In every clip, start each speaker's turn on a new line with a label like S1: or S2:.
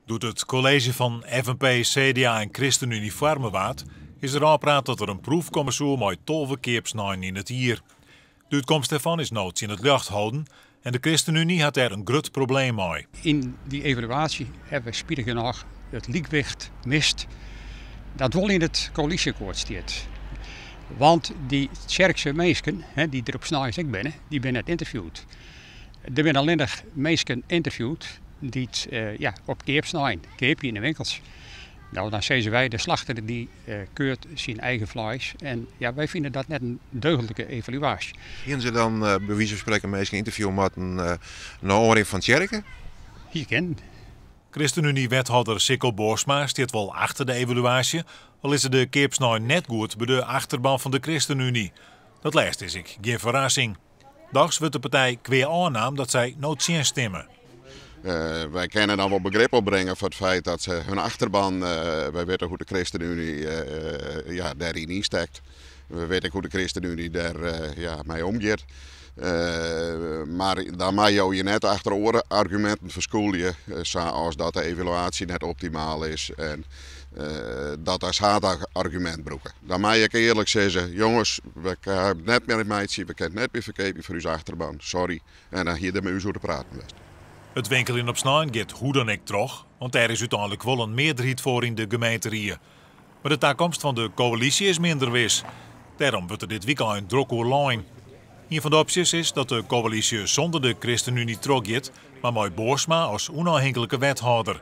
S1: Doe't it kolleezje fan FNP, CDA en ChristenUnie foarme waard, is der ôfpraat dat der in proef komme soe mei 12 keapsneinen yn it jier. De útkomst dêrfan is no tsjin it ljocht holden en de ChristenUnie hat dêr in grut probleem mei.
S2: Yn dy evaluaasje hawwe we spitich genôch it lykwicht mist dat wol yn it koälysjeakkoart stiet. Want dy tsjerkse minsken, dy't der op sneins ek binne, dy binne net ynterviewd. Der binne allinnich minsken ynterviewd dy't ja, op keapsnein keapje yn de winkels. No, dan sizze wy, de slachter dy keurt syn eigen fleis. En ja, wy fine dat net in deugdlike evaluaasje.
S3: Hienen se dan by wize fan sprekken minsken ynterviewe moatten nei oanrin fan tsjerke?
S2: Hie kinnen.
S1: ChristenUnie-wethâlder Sicco Boorsma stiet wol achter de evaluaasje, al lizze de keapsnein net goed by de achterban fan de ChristenUnie. Dat lêste is ek gjin ferrassing. Dochs wurdt de partij kwea ôfnaam dat sy no tsjin stimme.
S4: Wy kinne dan wol begrip opbringe foar it feit dat se hun achterban, wy witte hoe't de ChristenUnie ja, dêryn ynstekt. We witte ek hoe't de ChristenUnie dêr ja, mei omgiet. Mar dan meie jo je net achter oare arguminten ferskûlje, sa as dat de evaluaasje net optimaal is en dat as haadargumint brûke. Dan mei ik earlik sizze, jonges, we kinne it net mear meitsje, we kinne it net mear ferkeapje foar ús achterban, sorry. En dan hie der mei ús oer te praten west.
S1: It winkeljen op snein giet hoe dan ek troch, want dêr is úteinlik wol in mearderheid foar yn de gemeenterie. Mar de takomst fan de koälysje is minder wis. Dêrom wurdt der dit wykein drok oerlein. Ien fan de opsjes is dat de koälysje sûnder de ChristenUnie trochgiet, mar mei Boorsma as ûnôfhinklike wethâlder.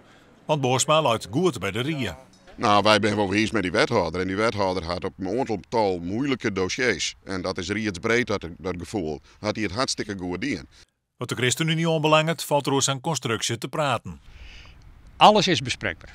S1: Want Boorsma leit goed by de rie.
S4: No, wy binne wol wiis mei dy wethâlder. En dy wethâlder hat op in oantal tal moeilike dossiers, en dat is riedsbreed dat, dat gefoel, hat hy it hartstikke goed dien.
S1: Wat de ChristenUnie oanbelanget, falt der oer sa'n konstruksje te praten.
S2: Alles is besprekber.